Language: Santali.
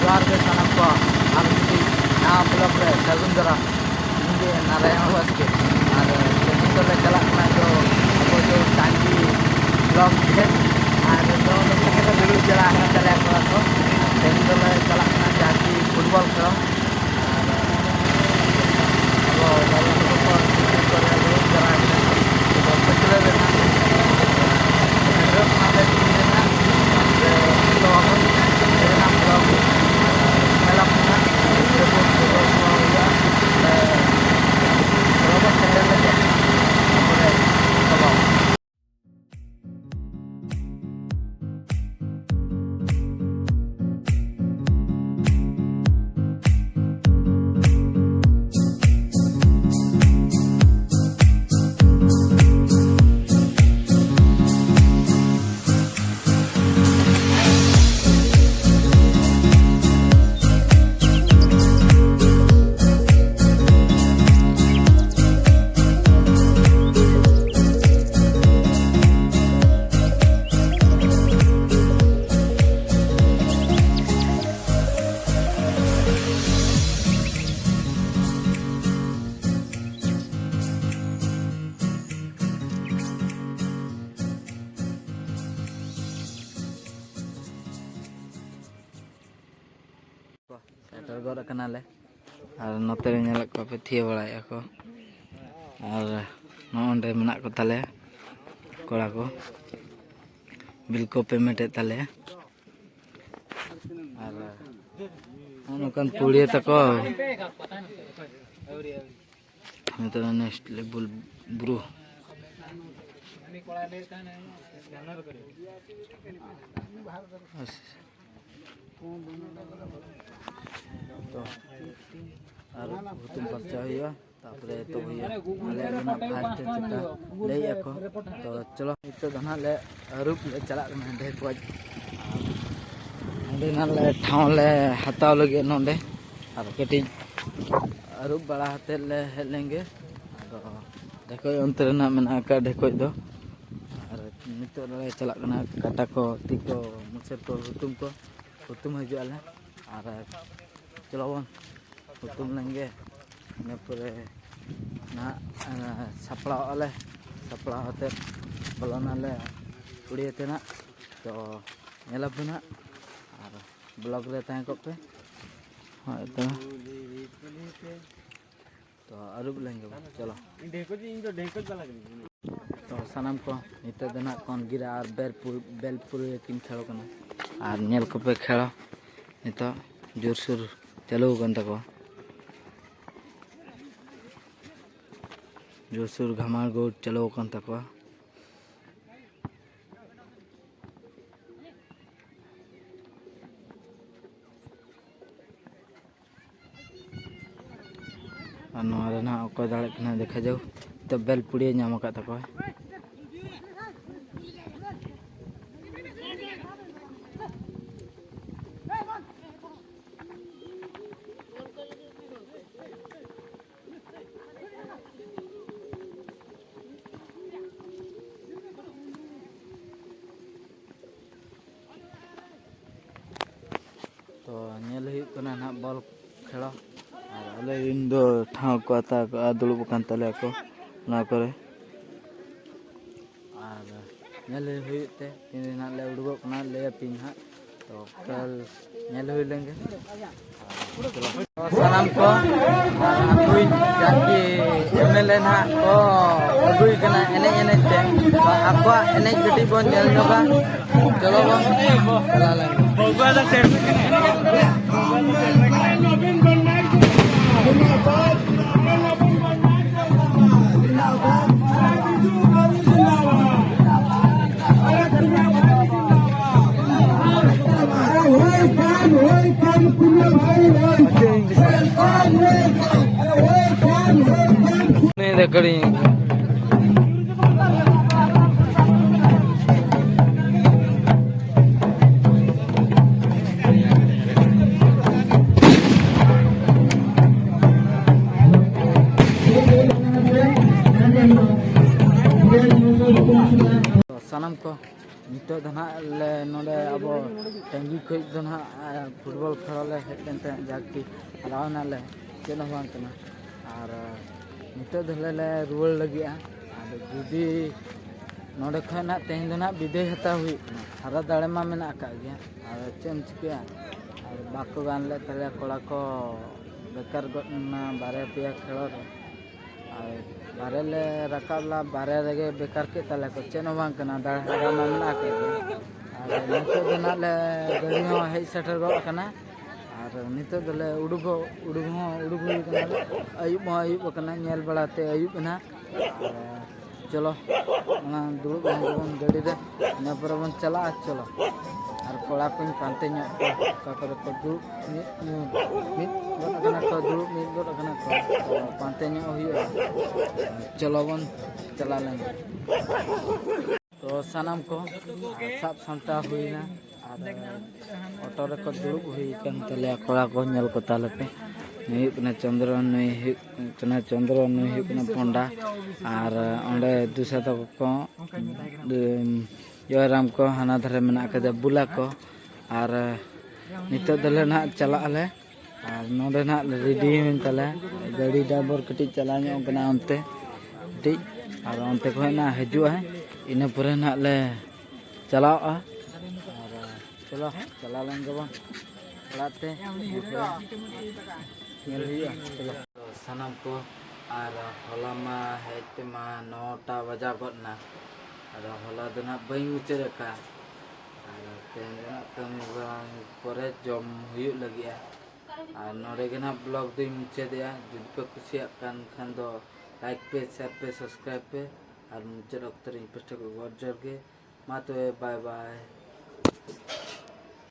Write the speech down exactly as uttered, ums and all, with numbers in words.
ᱡᱚᱦᱟᱨ ᱜᱮ ᱥᱟᱱᱟᱢ ᱠᱚ, ᱟᱨ ᱢᱤᱫᱴᱤᱡ ᱱᱟᱣᱟ vlog ᱨᱮ ᱥᱟᱹᱜᱩᱱ ᱫᱟᱨᱟᱢ᱾ ᱤᱧ ᱜᱮ ᱱᱟᱨᱟᱭᱚᱱ ᱵᱟᱥᱠᱮ᱾ ᱟᱨ ᱛᱮᱦᱮᱧ ᱫᱚᱞᱮ ᱪᱟᱞᱟᱜ ᱠᱟᱱᱟ ᱡᱚ, ᱟᱵᱚ ᱡᱚ ᱴᱟᱺᱰᱤ block ᱴᱷᱮᱱ᱾ ᱟᱨ ᱫᱚ ᱱᱚᱛᱮ ᱜᱮᱞᱮ ᱫᱩᱲᱩᱵ ᱡᱟᱲᱟ ᱟᱠᱟᱱ ᱛᱟᱞᱮᱭᱟ ᱠᱚᱲᱟ ᱠᱚ᱾ ᱛᱮᱦᱮᱧ ᱫᱚᱞᱮ ᱪᱟᱞᱟᱜ ᱠᱟᱱᱟ ᱡᱟᱹᱨᱥᱤ football ᱠᱷᱮᱞᱳᱰ᱾ ᱟᱨ ᱟᱵᱚ ᱫᱚᱞ ᱠᱚ ᱠᱚ ᱫᱩᱲᱩᱵ ᱡᱟᱲᱟ ᱟᱠᱟᱱᱟ᱾ ᱟᱫᱚ ᱯᱟᱹᱪᱷᱞᱟᱹ ᱨᱮᱱᱟᱜ ᱨᱮᱱᱟᱜ ᱞᱮ ᱛᱤᱸᱜᱩ ᱞᱮᱱᱟ᱾ ᱟᱨ ᱡᱚᱛᱚ ᱦᱚᱲ ᱨᱮᱱᱟᱜ vlog ᱧᱮᱞᱟᱢ ᱠᱟᱱᱟ᱾ ᱡᱚᱛᱚ ᱠᱚ ᱦᱩᱭᱩᱜᱼᱟ᱾ ᱞᱚᱜᱚᱱ ᱥᱮᱴᱮᱨ ᱞᱟᱹᱜᱤᱫ ᱛᱟᱯᱚᱨᱮ ᱪᱟᱵᱟᱜᱼᱟ᱾ ᱥᱮᱴᱮᱨ ᱜᱚᱫ ᱟᱠᱟᱱᱟᱞᱮ᱾ ᱟᱨ ᱱᱚᱛᱮ ᱨᱮ ᱧᱮᱞᱮᱫ ᱠᱚᱣᱟ ᱯᱮ, ᱛᱷᱤᱭᱟᱹ ᱵᱟᱲᱟᱭᱮᱫᱼᱟ ᱠᱚ᱾ ᱟᱨ ᱱᱚᱜᱼᱚ ᱱᱚᱸᱰᱮ ᱢᱮᱱᱟᱜ ᱠᱚ ᱛᱟᱞᱮᱭᱟ ᱠᱚᱲᱟ ᱠᱚ, ᱵᱤᱞ ᱠᱚ ᱯᱮᱢᱮᱱᱴ ᱮᱫ ᱛᱟᱞᱮᱭᱟ᱾ ᱟᱨ ᱱᱚᱜᱼᱚ ᱱᱚᱝᱠᱟᱱ ᱯᱩᱲᱤᱭᱟᱹ ᱛᱟᱠᱚ᱾ ᱱᱤᱛᱚᱜ ᱫᱚ next level ᱵᱨᱳ᱾ ᱛᱚ, ᱟᱨ ᱦᱩᱛᱩᱢ ᱯᱷᱟᱨᱪᱟ ᱦᱩᱭᱩᱜᱼᱟ, ᱛᱟᱯᱚᱨᱮ ᱮᱛᱚᱦᱚᱵ ᱦᱩᱭᱩᱜᱼᱟ᱾ ᱟᱞᱮ ᱫᱚ ᱱᱟᱜ first ᱪᱮᱛᱟ ᱞᱟᱹᱭᱮᱫᱼᱟ ᱠᱚ᱾ ᱛᱚ ᱪᱚᱞᱚ, ᱱᱤᱛᱚᱜ ᱫᱚ ᱱᱟᱜ ᱞᱮ ᱟᱹᱨᱩᱵ ᱞᱮ ᱪᱟᱞᱟᱜ ᱠᱟᱱᱟ ᱰᱷᱮᱠᱚᱡ᱾ ᱚᱸᱰᱮ ᱱᱟᱜ ᱞᱮ ᱴᱷᱟᱶ ᱞᱮ ᱦᱟᱛᱟᱣ ᱞᱟᱹᱜᱤᱫ ᱱᱚᱰᱮ, ᱟᱨ ᱠᱟᱹᱴᱤᱡ ᱟᱹᱨᱩᱵ ᱵᱟᱲᱟ ᱠᱟᱛᱮᱫ ᱞᱮ ᱦᱮᱡ ᱞᱮᱱ ᱜᱮ᱾ ᱟᱫᱚ ᱰᱷᱮᱠᱚᱡ ᱚᱱᱛᱮ ᱨᱮ ᱱᱟᱜ ᱢᱮᱱᱟᱜ ᱟᱠᱟᱫ ᱰᱷᱮᱠᱚᱡ ᱫᱚ᱾ ᱟᱨ ᱱᱤᱛᱚᱜ ᱞᱮ ᱪᱟᱞᱟᱜ ᱠᱟᱱᱟ ᱠᱟᱴᱟ ᱠᱚ, ᱛᱤ ᱠᱚ, ᱢᱩᱪᱟᱹᱫ ᱠᱚ, ᱦᱩᱛᱩᱢ ᱠᱚ, ᱦᱩᱛᱩᱢ ᱦᱤᱡᱩᱜ ᱟᱞᱮ᱾ ᱟᱨ ᱪᱚᱞᱚ ᱵᱚᱱ ᱦᱩᱛᱩᱢ ᱞᱮᱱ ᱜᱮ᱾ ᱤᱱᱟᱹ ᱯᱚᱨᱮ ᱱᱟᱦᱟᱜ, ᱮᱸ, ᱥᱟᱯᱲᱟᱣ ᱟᱞᱮ, ᱥᱟᱯᱲᱟᱣ ᱠᱟᱛᱮᱫ ᱵᱚᱞᱚᱱᱟᱞᱮ ᱠᱩᱲᱤ ᱟᱛᱮ ᱱᱟᱦᱟᱜ᱾ ᱛᱚ ᱧᱮᱞ ᱟᱯᱮ ᱱᱟᱦᱟᱜ ᱟᱨ vlog ᱨᱮ ᱛᱟᱦᱮᱸ ᱠᱚᱜ ᱯᱮ᱾ ᱦᱳᱭ ᱛᱚ᱾ ᱛᱚ ᱟᱹᱨᱩᱵ ᱞᱮᱱ ᱜᱮᱵᱚᱱ, ᱪᱚᱞᱚ᱾ ᱛᱚ ᱥᱟᱱᱟᱢ ᱠᱚ ᱱᱤᱛᱚᱜ ᱫᱚ ᱱᱟᱦᱟᱜ ᱠᱚᱱᱜᱤᱨᱟ ᱟᱨ ᱵᱮᱞᱯᱩ-, ᱵᱮᱞᱯᱩᱨᱤᱭᱟᱹ ᱠᱤᱱ ᱠᱷᱮᱞ ᱠᱟᱱᱟ᱾ ᱟᱨ ᱧᱮᱞ ᱠᱚᱯᱮ ᱠᱷᱮᱞ ᱱᱤᱛᱚᱜ ᱡᱳᱨᱥᱳᱨ ᱪᱟᱹᱞᱩ ᱟᱠᱟᱱ ᱛᱟᱠᱚᱣᱟ᱾ ᱡᱳᱨᱥᱳᱨ ᱜᱷᱟᱢᱟᱨ ᱜᱳᱞ ᱪᱟᱹᱞᱩ ᱟᱠᱟᱱ ᱛᱟᱠᱚᱣᱟ᱾ ᱟᱨ ᱱᱚᱣᱟ ᱨᱮ ᱱᱟᱦᱟᱜ ᱚᱠᱚᱭ ᱫᱟᱲᱮᱜ ᱠᱟᱱᱟ, ᱫᱮᱠᱷᱟ ᱡᱟᱣ᱾ ᱛᱚ ᱵᱮᱞ ᱯᱩᱲᱤᱭᱟᱹ ᱧᱟᱢ ᱟᱠᱟᱫ ᱛᱟᱠᱚᱣᱟ᱾ ᱛᱚ ᱧᱮᱞ ᱦᱩᱭᱩᱜ ᱠᱟᱱᱟ ᱱᱟᱦᱟᱜ ᱵᱚᱞ ᱠᱷᱮᱞᱟ᱾ ᱟᱨ ᱟᱞᱮ ᱨᱮᱱ ᱫᱚ ᱴᱷᱟᱶ ᱠᱚ ᱦᱟᱛᱟᱣ ᱠᱟᱜᱼᱟ, ᱫᱩᱲᱩᱵ ᱟᱠᱟᱱ ᱛᱟᱞᱮᱭᱟ ᱠᱚ ᱱᱚᱣᱟ ᱠᱚᱨᱮ᱾ ᱟᱨ ᱧᱮᱞ ᱦᱩᱭᱩᱜ ᱛᱮ ᱛᱤᱱ ᱨᱮ ᱱᱟᱦᱟᱜ ᱞᱮ ᱩᱰᱩᱠᱚᱜ ᱠᱟᱱᱟ, ᱞᱟᱹᱭ ᱟᱯᱮᱭᱟᱹᱧ ᱱᱟᱦᱟᱜ᱾ ᱛᱚ ᱠᱷᱮᱞ ᱧᱮᱞ ᱦᱩᱭ ᱞᱮᱱ ᱜᱮ᱾ ᱥᱟᱱᱟᱢ ᱠᱚ ᱟᱨ ᱟᱹᱛᱩᱭ ᱡᱟᱹᱛᱤ ᱮᱢ ᱮᱞ ᱮ ᱱᱟᱦᱟᱜ ᱠᱚ ᱟᱹᱜᱩᱭ ᱠᱟᱱᱟ ᱮᱱᱮᱡ ᱮᱱᱮᱡ ᱛᱮ᱾ ᱛᱚ ᱟᱠᱚᱣᱟᱜ ᱮᱱᱮᱡ ᱠᱟᱹᱴᱤᱡ ᱵᱚᱱ ᱧᱮᱞ ᱧᱚᱜᱟ᱾ ᱪᱚᱞᱚ ᱵᱚᱱ ᱪᱟᱞᱟᱣ ᱞᱮᱱ ᱜᱮ᱾ ᱥᱟᱱᱟᱢ ᱠᱚ ᱱᱤᱛᱚᱜ ᱫᱚ ᱱᱟᱦᱟᱜ ᱞᱮ ᱱᱚᱰᱮ ᱟᱵᱚ ᱴᱟᱺᱜᱤ ᱠᱷᱚᱡ ᱫᱚ ᱱᱟᱦᱟᱜ ᱯᱷᱩᱴᱵᱚᱞ ᱠᱷᱮᱞᱟ ᱞᱮ ᱦᱮᱡ ᱞᱮᱱ ᱛᱟᱦᱮᱸᱫ, ᱡᱟᱠᱤ ᱦᱟᱨᱟᱣ ᱱᱟᱞᱮ, ᱪᱮᱫ ᱦᱚᱸ ᱵᱟᱝ ᱠᱟᱱᱟ᱾ ᱟᱨ ᱱᱤᱛᱚᱜ ᱫᱚ ᱞᱮ ᱨᱩᱣᱟᱹᱲ ᱞᱟᱹᱜᱤᱫᱼᱟ᱾ ᱟᱫᱚ ᱡᱩᱫᱤ ᱱᱚᱰᱮ ᱠᱷᱚᱱ ᱱᱟᱦᱟᱜ ᱛᱮᱦᱮᱧ ᱫᱚ ᱱᱟᱦᱟᱜ ᱵᱤᱫᱟᱹᱭ ᱦᱟᱛᱟᱣ ᱦᱩᱭᱩᱜ ᱠᱟᱱᱟ, ᱦᱟᱨᱟ ᱫᱟᱲᱮ ᱢᱟ ᱢᱮᱱᱟᱜ ᱟᱠᱟᱫ ᱜᱮᱭᱟ, ᱟᱫᱚ ᱪᱮᱫ ᱮᱢ ᱪᱤᱠᱟᱹᱭᱟ? ᱟᱨ ᱵᱟᱠᱚ ᱜᱟᱱ ᱞᱮᱫ ᱛᱟᱞᱮᱭᱟ ᱠᱚᱲᱟ ᱠᱚ, ᱵᱮᱠᱟᱨ ᱜᱚᱫ ᱮᱱᱟ ᱵᱟᱨᱭᱟ ᱯᱮᱭᱟ ᱠᱷᱮᱞᱳᱰ᱾ ᱟᱨ ᱵᱟᱨᱦᱮ ᱞᱮ ᱨᱟᱠᱟᱵ ᱞᱮᱱᱟ, ᱵᱟᱨᱦᱮ ᱨᱮᱜᱮ ᱵᱮᱠᱟᱨ ᱠᱮᱫ ᱛᱟᱞᱮ ᱠᱚ, ᱪᱮᱫ ᱦᱚᱸ ᱵᱟᱝ ᱠᱟᱱᱟ, ᱫᱟᱲᱮ ᱦᱟᱨᱟ ᱢᱟ ᱢᱮᱱᱟᱜ ᱟᱠᱟᱫ ᱜᱮ᱾ ᱟᱨ ᱱᱤᱛᱚᱜ ᱫᱚ ᱱᱟᱜ ᱞᱮ ᱜᱟᱹᱰᱤ ᱦᱚᱸ ᱦᱮᱡ ᱥᱮᱴᱮᱨ ᱜᱚᱫ ᱟᱠᱟᱱᱟ᱾ ᱟᱨ ᱱᱤᱛᱚᱜ ᱫᱚᱞᱮ ᱩᱰᱩᱠᱚᱜ, ᱩᱰᱩᱠ ᱦᱚᱸ ᱩᱰᱩᱠ ᱦᱩᱭ ᱟᱠᱟᱱᱟ, ᱟᱹᱭᱩᱵ ᱦᱚᱸ ᱟᱹᱭᱩᱵ ᱟᱠᱟᱱᱟ, ᱧᱮᱞ ᱵᱟᱲᱟᱛᱮ ᱟᱹᱭᱩᱵ ᱮᱱᱟ᱾ ᱟᱨ ᱪᱚᱞᱚ, ᱚᱱᱟ ᱫᱩᱲᱩᱵ ᱞᱮᱱ ᱜᱮᱵᱚᱱ ᱜᱟᱹᱰᱤ ᱨᱮ, ᱤᱱᱟᱹ ᱯᱚᱨᱮ ᱵᱚᱱ ᱪᱟᱞᱟᱜᱼᱟ᱾ ᱪᱚᱞᱚ, ᱟᱨ ᱠᱚᱲᱟ ᱠᱚᱧ ᱯᱟᱱᱛᱮ ᱧᱚᱜ ᱠᱚᱣᱟ, ᱚᱠᱟ ᱠᱚᱨᱮ ᱠᱚ ᱫᱩᱲᱩᱵ, ᱢᱤᱫ, ᱢᱤᱫ ᱜᱚᱫ ᱟᱠᱟᱱᱟ ᱠᱚ, ᱫᱩᱲᱩᱵ ᱢᱤᱫ ᱜᱚᱫ ᱟᱠᱟᱱᱟ ᱠᱚ, ᱛᱚ ᱯᱟᱱᱛᱮ ᱧᱚᱜ ᱦᱩᱭᱩᱜᱼᱟ᱾ ᱪᱚᱞᱚ ᱵᱚᱱ ᱪᱟᱞᱟᱣ ᱞᱮᱱ ᱜᱮ᱾ ᱛᱚ ᱥᱟᱱᱟᱢ ᱠᱚ ᱥᱟᱵ ᱥᱟᱢᱴᱟᱣ ᱦᱩᱭᱱᱟ᱾ ᱟᱨ ᱚᱴᱳ ᱨᱮᱠᱚ ᱫᱩᱲᱩᱵ ᱦᱩᱭ ᱟᱠᱟᱱ ᱛᱟᱞᱮᱭᱟ ᱠᱚᱲᱟ ᱠᱚ, ᱧᱮᱞ ᱠᱚ ᱛᱟᱞᱮ ᱯᱮ᱾ ᱱᱩᱭ ᱦᱩᱭᱩᱜ ᱠᱟᱱᱟ ᱪᱚᱱᱫᱨᱚ, ᱱᱩᱭ ᱦᱩᱭᱩᱜ ᱠᱟᱱᱟ ᱪᱚᱱᱫᱨᱚ, ᱱᱩᱭ ᱦᱩᱭᱩᱜ ᱠᱟᱱᱟ ᱯᱚᱱᱰᱟ᱾ ᱟᱨ ᱚᱸᱰᱮ ᱫᱩᱥᱨᱟ ᱛᱟᱠᱚ ᱠᱚ, ᱩᱢ, ᱡᱚᱭᱨᱟᱢ ᱠᱚ, ᱦᱟᱱᱟ ᱫᱷᱟᱨᱮ ᱢᱮᱱᱟᱜ ᱟᱠᱟᱫᱟ ᱵᱩᱞᱟ ᱠᱚ᱾ ᱟᱨ ᱱᱤᱛᱚᱜ ᱫᱚᱞᱮ ᱱᱟᱦᱟᱜ ᱪᱟᱞᱟᱜ ᱟᱞᱮ᱾ ᱟᱨ ᱱᱚᱰᱮ ᱱᱟᱦᱟᱜ ᱞᱮ ᱨᱮᱰᱤ ᱦᱩᱭᱮᱱ ᱛᱟᱞᱮᱭᱟ᱾ ᱜᱟᱹᱰᱤ ᱰᱟᱭᱵᱚᱨ ᱠᱟᱹᱴᱤᱡ ᱪᱟᱞᱟᱣ ᱧᱚᱜ ᱠᱟᱱᱟ ᱚᱱᱛᱮ ᱠᱟᱹᱴᱤᱡ, ᱟᱨ ᱚᱱᱛᱮ ᱠᱷᱚᱱ ᱱᱟᱦᱟᱜ ᱦᱤᱡᱩᱜᱼᱟᱭ, ᱤᱱᱟᱹ ᱯᱚᱨᱮ ᱱᱟᱦᱟᱜ ᱞᱮ ᱪᱟᱞᱟᱣᱼᱟ᱾ ᱟᱨ ᱪᱚᱞᱚ, ᱪᱟᱞᱟᱣ ᱞᱮᱱ ᱜᱮᱵᱚᱱ ᱚᱲᱟᱜ ᱛᱮ, ᱤᱱᱟᱹ ᱯᱚᱨᱮ ᱧᱮᱞ ᱦᱩᱭᱩᱜᱼᱟ᱾ ᱪᱚᱞᱚ᱾ ᱥᱟᱱᱟᱢ ᱠᱚ, ᱟᱨ ᱦᱚᱞᱟ ᱢᱟ ᱦᱮᱡ ᱛᱮᱢᱟ ᱱᱚᱴᱟ ᱵᱟᱡᱟᱣ ᱜᱚᱫ ᱮᱱᱟ᱾ ᱟᱫᱚ ᱦᱚᱞᱟ ᱫᱚ ᱱᱟᱦᱟᱜ ᱵᱟᱹᱧ ᱢᱩᱪᱟᱹᱫ ᱟᱠᱟᱫᱼᱟ᱾ ᱟᱨ ᱛᱮᱦᱮᱧ ᱫᱚ ᱱᱟᱦᱟᱜ ᱠᱟᱹᱢᱤ ᱵᱟᱲᱟ ᱯᱚᱨᱮ ᱡᱚᱢ ᱦᱩᱭᱩᱜ ᱞᱟᱹᱜᱤᱫᱼᱟ᱾ ᱟᱨ ᱱᱚᱰᱮ ᱜᱮ ᱱᱟᱦᱟᱜ ᱵᱞᱚᱜ ᱫᱚᱧ ᱢᱩᱪᱟᱹᱫᱮᱜᱼᱟ᱾ ᱡᱩᱫᱤ ᱯᱮ ᱠᱩᱥᱤᱭᱟᱜ ᱠᱟᱱ ᱠᱷᱟᱱ ᱫᱚ ᱞᱟᱭᱤᱠ ᱯᱮ, ᱥᱮᱭᱟᱨ ᱯᱮ, ᱥᱟᱵᱥᱠᱨᱟᱭᱤᱵᱽ ᱯᱮ᱾ ᱟᱨ ᱢᱩᱪᱟᱹᱫ ᱚᱠᱛᱚ ᱨᱮ ᱤᱧ ᱯᱟᱥᱴᱟ ᱠᱷᱚᱱ ᱜᱚᱰ ᱡᱚᱦᱟᱨ ᱜᱮ᱾ ᱢᱟ ᱛᱚᱵᱮ, ᱵᱟᱭ ᱵᱟᱭ᱾